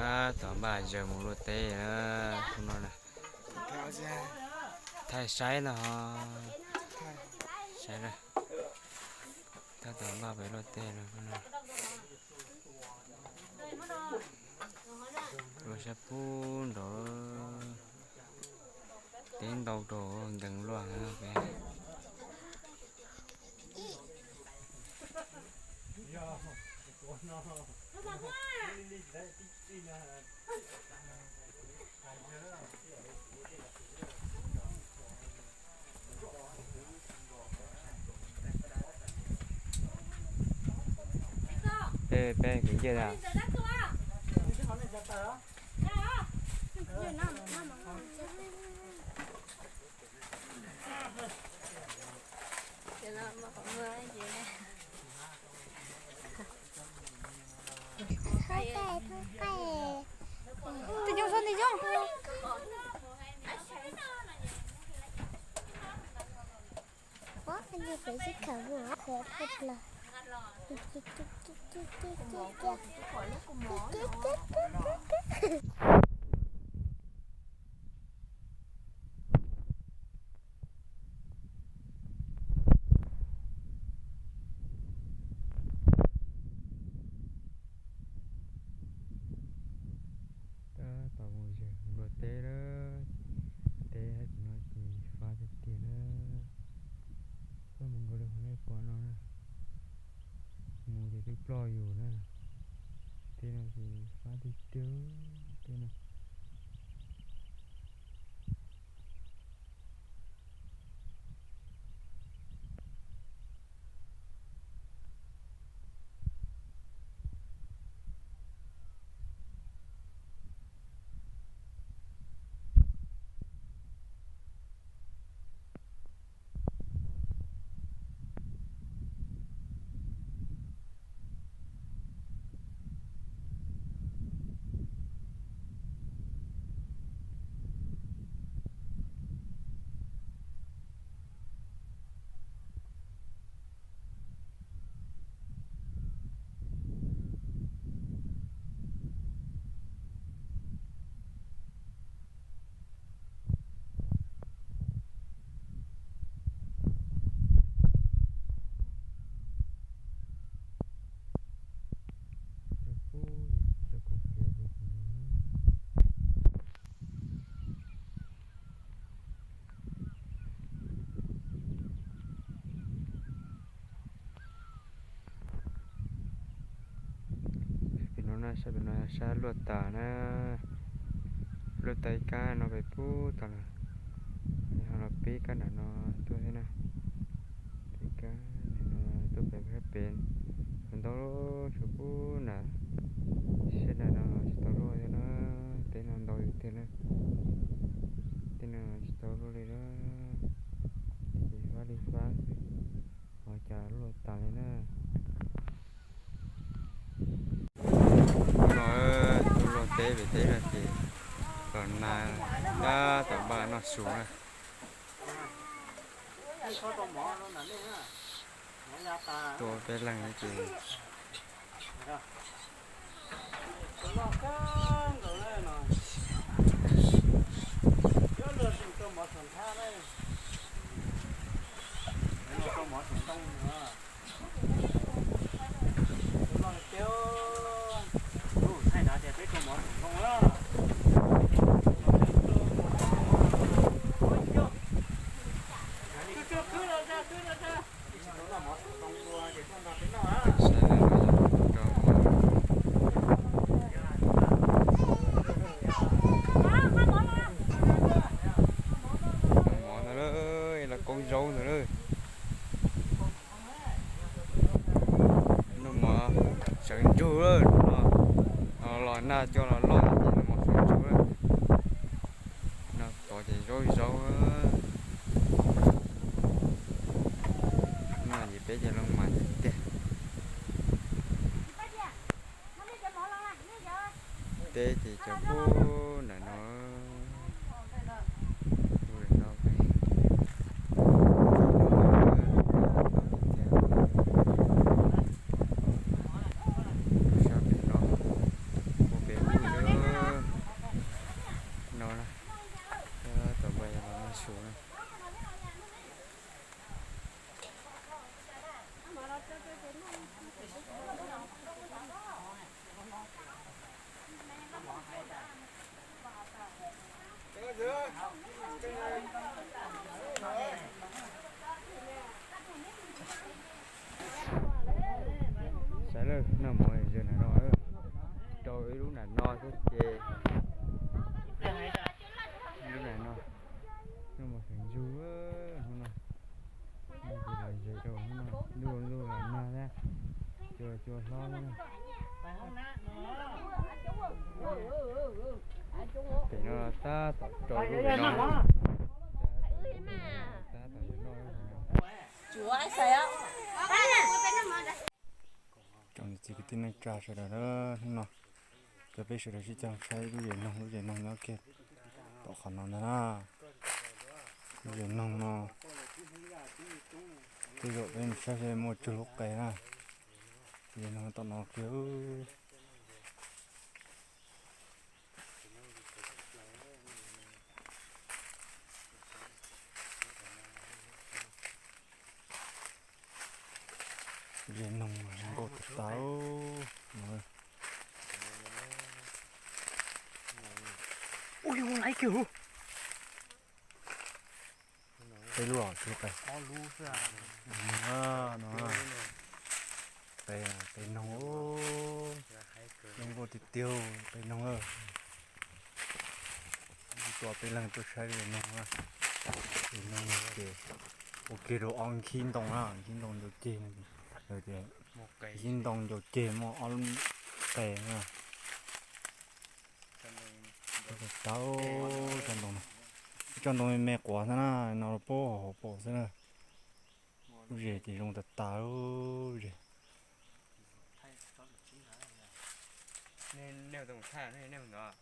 Tab tom npaj zaws mus luaj teb na, hnub no na. Thaij saib no, saib na. Tab tom npaj pem luaj teb no. Luaj sab pub nraud, teb ntau rau nkees luaj pem. Ej, peb kwv ciaj tas. Tus coob xwb tus coob. Tab tom mus zaws luaj teb lawm, teb hab tim no ces fab tiag tiag na. Koj mus nkaus li qhov nej pom no na, mus ces twb ploj yus na. Teb no ces fab tiag tiag, teb no. Pem no na, sab pem no sab luaj tas na, luaj tas ib kab no pem pub tas lawm, ho los pib kab nram no tuaj thiab na. Peb kab no tuaj pem, pem ntau lub tshuav pub nram, sab nram no tsis tau luaj thiab na, teb no ntau tiag na, teb no tsis tau luaj li na, ces fab li fab xwb, ho cas luaj tas li na. No tuaj luaj teb pem teb no ces los na, tab tom npaj noj su na. Tuaj peb leeg ces Mov ntawd, los koob zaub ntawd lawm. Noj mov sawv ntsug lawm no, los nag coj los loj ces noj mov sawv ntsug lawm. No tod ces zaub zaub. No ces peb cov loo mas tiag tiag. Teb ces cov pub nram no, pub nram no. Sab pem no, pem pub Ntawm no, rau ib lub nram no xwb ces, lub nram no, noj mov feem ntxug hnub no, noj ces los zem rau hnub no, ntuj ntuj los nag thiab, cua cua hlob thiab na. Pem no tab tom rau lub no, tab tom noj. Tsoom niam txiv kwv tij neej tsa sawv daws, hnub no cov peb sawv daws sib koom saib lub zem noog, lub zem noog nyob kiag tom qhov no ntag na. Lub zem noog no, tej zaum peb mus saib seb muaj tsawg lub qe na. Lub zem noog tom no kiag. Zem noog zoo nkauj tas tas. Ua li ua laiv kiag. Peb lub os, tshuav qe. No, qe, qe noog, zoo nkauj tiag tiag, qe noog. Tua peb leeg tuaj saib li noog, li noog ces ua kiag rau ob nkhib ntoo na, nkhib ntoo ncau ceg no, tias nkhib ntoo ncau ceg muaj ob qe na. Tau tso ntoo no, tso ntoo me me quav xwb na, no pab hauv paus xwb na. Lub zem ces zoo tas tas lub zem. Nej mus thaij, nej mus ntawd.